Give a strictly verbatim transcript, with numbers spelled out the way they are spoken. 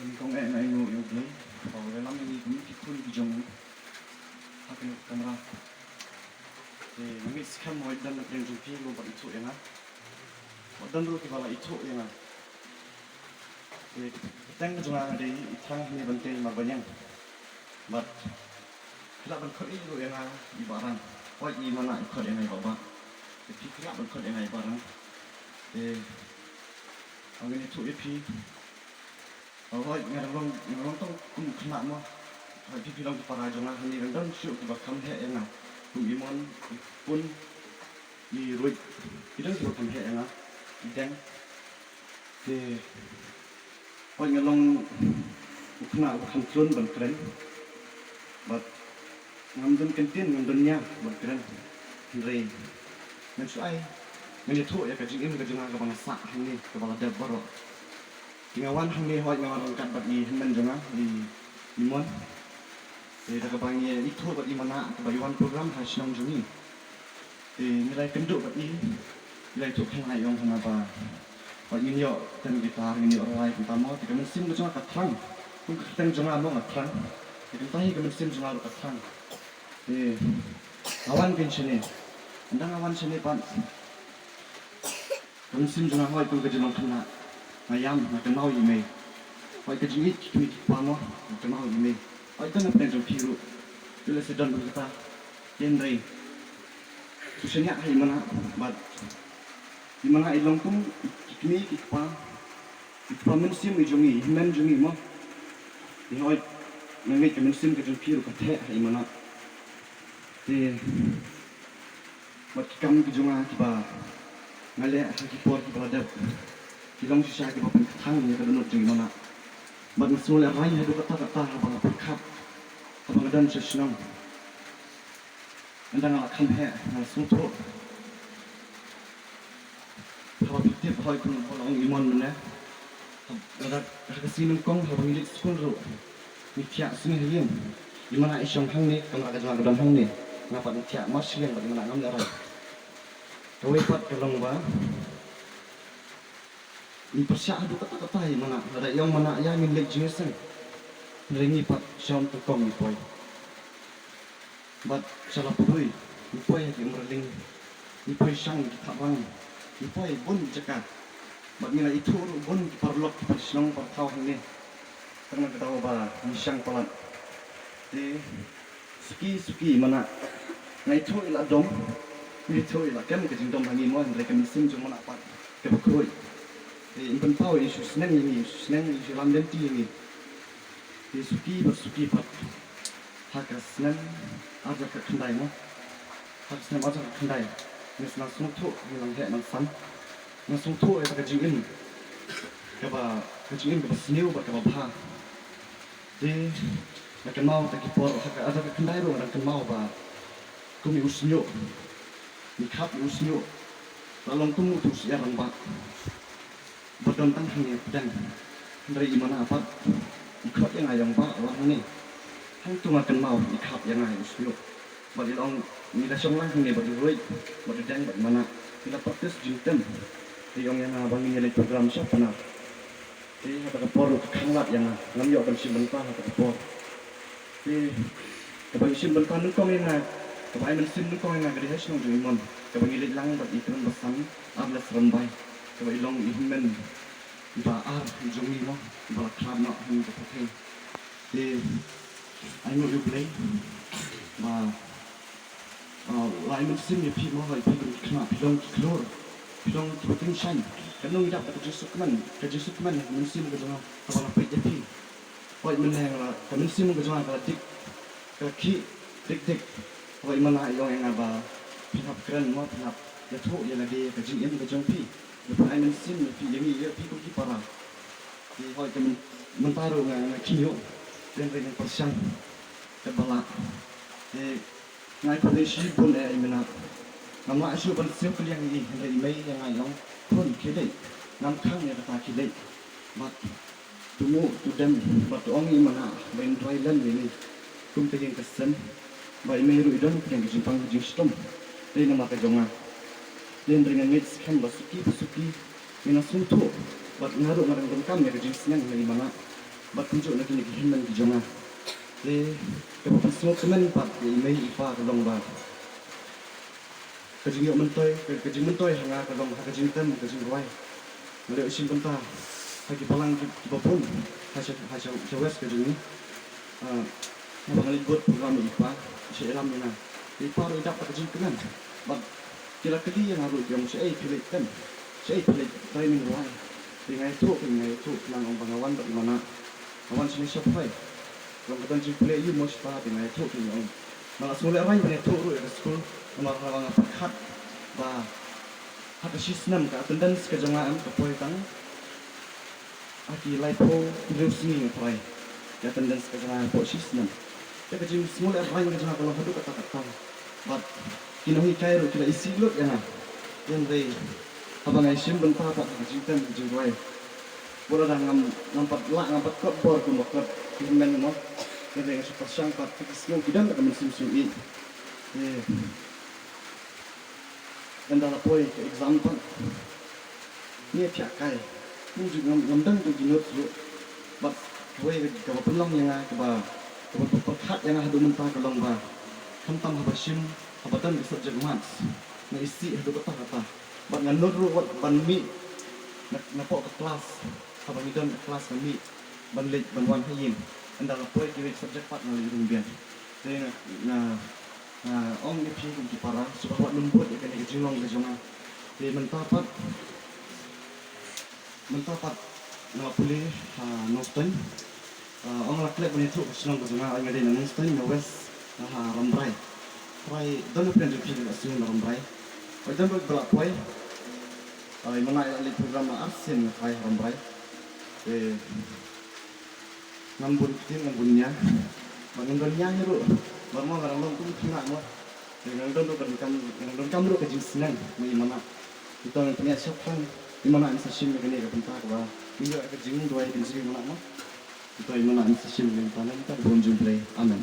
Nyngkong eh nga ainguh ïa U Blei ba u la lam ïa ngi kum ki khun ki jong u ha kane ka kamra. Te nga ngeit skhem hooid don na pdeng jong phi ruh ba ithuh ïa nga. Ba don ruh kiba la ithuh ïa nga. Te ka teng ka jong nga nga dei i thrang hangne ban tei marwei ïa nga. Bad phi lah ban khot ïa i ruh ïa nga i Bah Rang. Hooid i Manah i khot ïa nga i Bah Bah. Te phi phi lah ban khot ïa nga i Bah Rang. Te nga ngeit ithuh ïa phi. Hooid nga dang long, nga long tang kum khynnah mo. Hooid phi phi long ki para jong nga hangne dang don shuh kiba kham heh ïa nga. Kum i Mon, i Pun, i Ruid. Ki don kiba kham heh ïa nga. I Deng. Te hooid nga long u khynnah uba kham tlun ban kren. Bad ngam don kyntien, ngam don nia ban kren. Hynrei ngan shu ai, ngan ïathuh ïa ka jingim ka jong nga kaba nga sah hangne kaba la dep baroh. Te nga wan hangne hooid nga wan ryngkat bad i hynmen jong nga i, i Mon. Te da kaba ngi ithuh bad i Manah kaba i wan program ha shnong jong ngi. Te ngi la ïakynduh bad i, ngi la ïathuh khynnah ïa ong hana ba, ba ngin ïoh tang guitar, ngin ïoh rwai kumta mo, te ka mynsiem ka jong nga ka thrang. Kum ka kyrteng jong nga mo nga thrang. Te kumta hi ka mynsiem jong nga ruh ka thrang. Te nga wan kein shane. Ynda nga wan shane pat ka mynsiem jong nga hooid kum ka jinglong khynnah. Nga ïam, nga kynmaw ïa i mei. Hooid ka jingïeit ki kmie ki kpa mo, nga kynmaw ïa i mei. Hooid don na pdeng jong phi ruh. Te lehse don bun kata. Hynrei shu shaniah ha i Manah bad i Manah i long kum ki kmie ki kpa, i kpa mynsiem i jong ngi, i hynmen jong ngi mo. Te hooid nga ngeit ka mynsiem ka jong phi ruh ka theh ha i Manah. Te bad ki kam ki jong nga kiba nga leh ha ki por kiba la dep ki long shisha kiba pynkthang ïa ka dohnud jong i Manah. Bad nga sngewlehraiñ haduh katta katta haba nga pyrkhat, haba nga don sha shnong. Ynda nga la kham heh nga la sngewthuh. Haba phi tip hooid kumba la ong i Mon mynne. Haba, ha ka sngi nyngkong haba ngi leit skul ruh ngi thiah sngi ha ïing. I Manah i shong hangne, kamra ka jong nga ka don hangne. Nga pat ngi thiah mar shiliang bad i Manah, ngam lehraiñ. Kawei pat ka long ba ngi pyrshah haduh katta katta i Manah, lada i ong Manah ïa ngin leit jingïaseng. Hynrei ngi pat sha Umtyngkong ngi poi. Bad sha Lapdoi ngi poi ha ki umralling, ngi poi shang ki thabrang, ngi poi bun jaka. Bad ngi la ithuh ruh bun ki paralok ki parshnong parthaw hangne. Tang na ka daw ba ngi shang palat. Te suki suki Manah, nga ithuh i la dom, nga ithuh i la kem ka jingdom ha ngi mo, hynrei ka mynsiem jong Manah pat kaba khuid. Te in pynpaw, in shu sneng ïa ngi, in shu sneng, in shu lam lynti ïa ngi. Te suki bad suki pat ha ka snem ar hajar khatkhyndai mo, ha ka snem ar hajar khatkhyndai, nga sngewthuh, nga nang heh nang san, nga sngewthuh ïa ka jingim kaba, ka jingim kaba sniew bad kaba bha. Te nga kynmaw ta ki por ha ka ar hajar khatkhyndai ruh nga dang kynmaw ba kum i u shñiuh, ngi khap i u shñiuh, la long kum utu u syiar rangbah ba don tang hangne pdeng. Hynrei i Manah pat i khot ïa nga ïa ong Bah, wan hangne. Hangtu nga kynmaw i khap ïa nga ïa u shñiuh. Bad i la ong ngi la shong lang hangne bad i Ruid bad i Deng bad i Manah. Ngi la practice jingtem. Te i ong ïa nga ba ngin ïa leit program sha Pnar. Te ha kata ka por ruh ka khanglad ïa nga, ngam ïoh ban shim bynta ha kata ka por. Te kaba ngi shim bynta nyngkong ïa nga, kaba ai mynsiem nyngkong ïa nga ka dei ha shnong jong i Mon, kaba ngi leit lang bad i Kren Basan Arles Rymbai, kaba i long i hynmen ba ar i jong ngi mo, ba la khlad noh ha kane ka pyrthei. Te ainguh ïa U Blei ba, ah, la ai mynsiem ïa phi mo, la ai phi kum ki khynnah, phi long ki khlur, phi long kiba tyngshaiñ. Katno ngi dap da ka jingsngewkmen, ka jingsngewkmen ha ka mynsiem ka jong nga haba nga peit ïa phi. Hooid mynne nga la, ka mynsiem ka jong nga ka la dik, ka la khih dik dik. Haba i Manah i ong ïa nga ba phin hap kren mo, phin hap ïathuh ïa lade ïa ka jingim ka jong phi. Ba phin ai mynsiem ïa phi, ïa ngi, ïa phi kum ki para. Te hooid ka myn-, mynta ruh nga, nga khynñiuh, hynrei nga pyrshang katba lah. Te nga ai khublei shibun eh i Manah. Ngam lah shuh ban siew kylliang ïa i, hynrei i mei ïa nga i ong, khun khie leit. Ngam khang ïa kata, khie leit. Bad to nguh to dem bad to ong ïa i Manah ba in rwai lem ïa ngi kum ka ïing ka sem. Ba i mei ruh i don pdeng ka jingpang ka jingshitom. Dei namar ka jong nga. Te hynrei nga ngeit skhem ba suki pa suki ngi nang sngewthuh bad nga ruh nga dang donkam ïa ka jingsneng na i Manah. Bad kumjuh na kine ki hynmen ki jong nga. Te kaba pynsngewkmen pat ïa i mei i pa ka long ba ka jingïoh myntoi, ka, ka jingmyntoi ha nga ka long ha ka jingtem, ka jingrwai. Nga la ïoh shim bynta ha ki balang ki, kiba bun ha sha, ha sha, sha West ka jong ngi. Ah, haba nga leit bud program ïa i pa, i shah ïalam ïa nga. I pa ruh i dap da ka jingkmen. Bad ki la kylli ïa nga ruh, ki ong shaei phi leit tem, shaei phi leit training rwai. Te nga ïathuh, te nga ïathuh khnang ong ba nga wan bad i Manah. Nga wan shane sha Phrai. Ka long ka don jingpule ïa u mo shi pa, te nga ïathuh, te nga ong, nga la sngewlehrain ban ïathuh ruh ïa ka skul. Namar haba nga pyrkhat ba ha ka shi snem ka attendance ka jong nga em ka poi tang ha ki laiphew hynriew sngi, nga tharai. Ka attendance ka jong nga hapoh shi snem. Te ka jingsngewlehrain ka jong nga ka long haduh katta katta. Bad ki nonghikai ruh ki la isih lut ïa nga. Hynrei haba nga ïashim bynta pat ha ka jingtem ka jingrwai, wat lada ngam, ngam pat lah, ngam pat kot bor kumba kot ki hynmen mo, hynrei nga shu pyrshang pat, te ki sngew ki don da ka mynsiem sngewbha. Te ynda la poi ka exam pat, ngi ïa thiah kai. Ngam ju, ngam, ngam don tu ki notes ruh. Bad kawei kaba pynlong ïa nga, kaba, kaba pynpyrkhat ïa nga haduh mynta ka long ba khamtam haba shim, haba don ka subject maths, nga isih haduh katta katta. Bad nga nud ruh wat ban mih na, napoh ka klas, haba ngi don ka klas nga mih ban leit ban wan ha ïing. Ynda la poi kiwei ki subject pat nga leit rung biang. Te nga, nga, nga ong ïa phi kum ki para, sngewbha wat lum bud ïa kane ka jinglong ka jong nga. Te mynta pat, mynta pat nga pule ha Nongstoiñ. Ah, ong la klet ban ïathuh ka shnong ka jong nga, nga dei na Nongstoiñ, na West, na ha Rambrai. Trai, don na pdeng jong phi ka sngew na Rambrai. Oi, don ruh ba la poi. Ah, i Manah i la leit program na arsien nga trai ha Rambrai. Te ngam bun ktien, ngam bun nia. Ba ngam don nia hi ruh. Ba mo nga dang long kum khynnah mo. Te nga dang don ruh ka donkam, nga dang donkam ruh ka jingsneng mo i Manah. Te to ngan pynïaid shaphrang, i Manah yn sa shim ïa kane ka bynta kaba ngi ïoh ka jingduwai ka jong i Manah mo. Te to i Manah yn sa shim ïa kane ka bynta, ka bun jong U Blei. Amen.